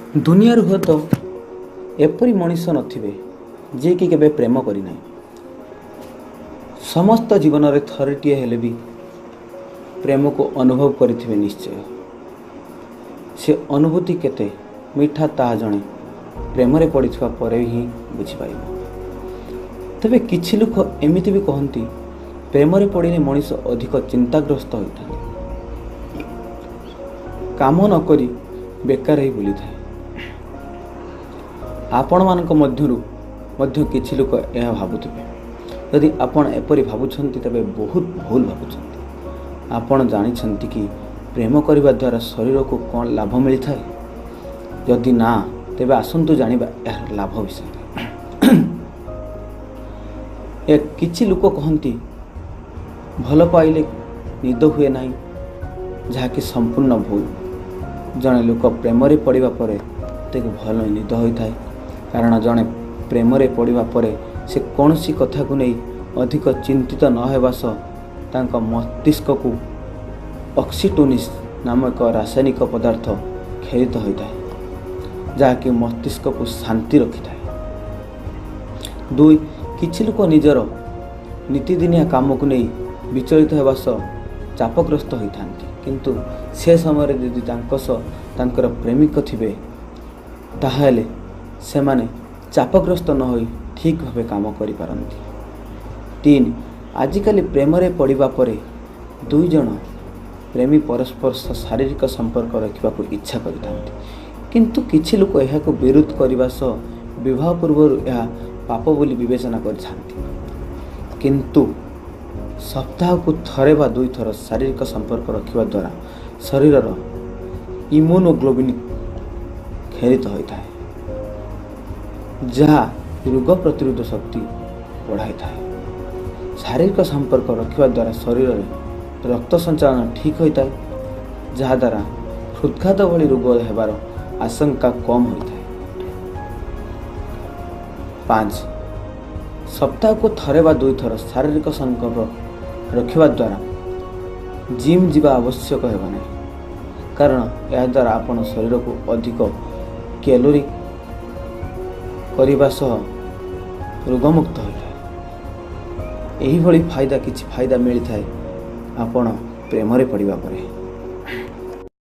ଦୁନିଆରେ ହୁଏତ ଏପରି ମଣିଷ ନଥିବେ ଯିଏକି କେବେ ପ୍ରେମ କରିନାହିଁ। ସମସ୍ତ ଜୀବନରେ ଥରଟିଏ ହେଲେ ବି ପ୍ରେମକୁ ଅନୁଭବ କରିଥିବେ ନିଶ୍ଚୟ। ସେ ଅନୁଭୂତି କେତେ ମିଠା ତାହା ଜଣେ ପ୍ରେମରେ ପଡ଼ିଥିବା ପରେ ହିଁ ବୁଝିପାରିବ। ତେବେ କିଛି ଲୋକ ଏମିତି ବି କହନ୍ତି, ପ୍ରେମରେ ପଡ଼ିଲେ ମଣିଷ ଅଧିକ ଚିନ୍ତାଗ୍ରସ୍ତ ହୋଇଥାଏ, କାମ ନକରି ବେକାର ହେଇ ବୁଲିଥାଏ। ଆପଣମାନଙ୍କ ମଧ୍ୟରୁ ମଧ୍ୟ କିଛି ଲୋକ ଏହା ଭାବୁଥିବେ। ଯଦି ଆପଣ ଏପରି ଭାବୁଛନ୍ତି ତେବେ ବହୁତ ଭୁଲ ଭାବୁଛନ୍ତି। ଆପଣ ଜାଣିଛନ୍ତି କି ପ୍ରେମ କରିବା ଦ୍ୱାରା ଶରୀରକୁ କ'ଣ ଲାଭ ମିଳିଥାଏ? ଯଦି ନା, ତେବେ ଆସନ୍ତୁ ଜାଣିବା ଏହାର ଲାଭ ବିଷୟରେ। କିଛି ଲୋକ କହନ୍ତି ଭଲ ପାଇଲେ ନିଦ ହୁଏ ନାହିଁ, ଯାହାକି ସମ୍ପୂର୍ଣ୍ଣ ଭୁଲ। ଜଣେ ଲୋକ ପ୍ରେମରେ ପଡ଼ିବା ପରେ ତାକୁ ଭଲ ନିଦ ହୋଇଥାଏ, କାରଣ ଜଣେ ପ୍ରେମରେ ପଡ଼ିବା ପରେ ସେ କୌଣସି କଥାକୁ ନେଇ ଅଧିକ ଚିନ୍ତିତ ନ ହେବା ସହ ତାଙ୍କ ମସ୍ତିଷ୍କକୁ ଅକ୍ସିଟୋନିସ୍ ନାମକ ରାସାୟନିକ ପଦାର୍ଥ କ୍ଷରିତ ହୋଇଥାଏ, ଯାହାକି ମସ୍ତିଷ୍କକୁ ଶାନ୍ତି ରଖିଥାଏ। 2, କିଛି ଲୋକ ନିଜର ନୀତିଦିନିଆ କାମକୁ ନେଇ ବିଚଳିତ ହେବା ସହ ଚାପଗ୍ରସ୍ତ ହୋଇଥାନ୍ତି, କିନ୍ତୁ ସେ ସମୟରେ ଯଦି ତାଙ୍କ ସହ ତାଙ୍କର ପ୍ରେମିକ ଥିବେ ତାହେଲେ ସେମାନେ ଚାପଗ୍ରସ୍ତ ନ ହୋଇ ଠିକ୍ ଭାବେ କାମ କରିପାରନ୍ତି। 3, ଆଜିକାଲି ପ୍ରେମରେ ପଡ଼ିବା ପରେ ଦୁଇ ଜଣ ପ୍ରେମୀ ପରସ୍ପର ସହ ଶାରୀରିକ ସମ୍ପର୍କ ରଖିବାକୁ ଇଚ୍ଛା କରିଥାନ୍ତି, କିନ୍ତୁ କିଛି ଲୋକ ଏହାକୁ ବିରୋଧ କରିବା ସହ ବିବାହ ପୂର୍ବରୁ ଏହା ପାପ ବୋଲି ବିବେଚନା କରିଥାନ୍ତି। କିନ୍ତୁ ସପ୍ତାହକୁ ଥରେ ବା ଦୁଇଥର ଶାରୀରିକ ସମ୍ପର୍କ ରଖିବା ଦ୍ୱାରା ଶରୀରର ଇମ୍ୟୁନୋଗ୍ଲୋବିନ୍ କ୍ଷରିତ ହୋଇଥାଏ, ଯାହା ରୋଗ ପ୍ରତିରୋଧ ଶକ୍ତି ବଢ଼ାଇଥାଏ। ଶାରୀରିକ ସମ୍ପର୍କ ରଖିବା ଦ୍ୱାରା ଶରୀରରେ ରକ୍ତ ସଞ୍ଚାଳନ ଠିକ୍ ହୋଇଥାଏ, ଯାହାଦ୍ୱାରା ହୃଦଘାତ ଭଳି ରୋଗ ହେବାର ଆଶଙ୍କା କମ୍ ହୋଇଥାଏ। 5, ସପ୍ତାହକୁ ଥରେ ବା ଦୁଇଥର ଶାରୀରିକ ସମ୍ପର୍କ ରଖିବା ଦ୍ୱାରା ଜିମ୍ ଯିବା ଆବଶ୍ୟକ ହେବ ନାହିଁ, କାରଣ ଏହାଦ୍ୱାରା ଆପଣ ଶରୀରକୁ ଅଧିକ କ୍ୟାଲୋରି କରିବା ସହ ରୋଗମୁକ୍ତ ହୋଇଥାଏ। ଏହିଭଳି କିଛି ଫାଇଦା ମିଳିଥାଏ ଆପଣ ପ୍ରେମରେ ପଡ଼ିବା ପରେ।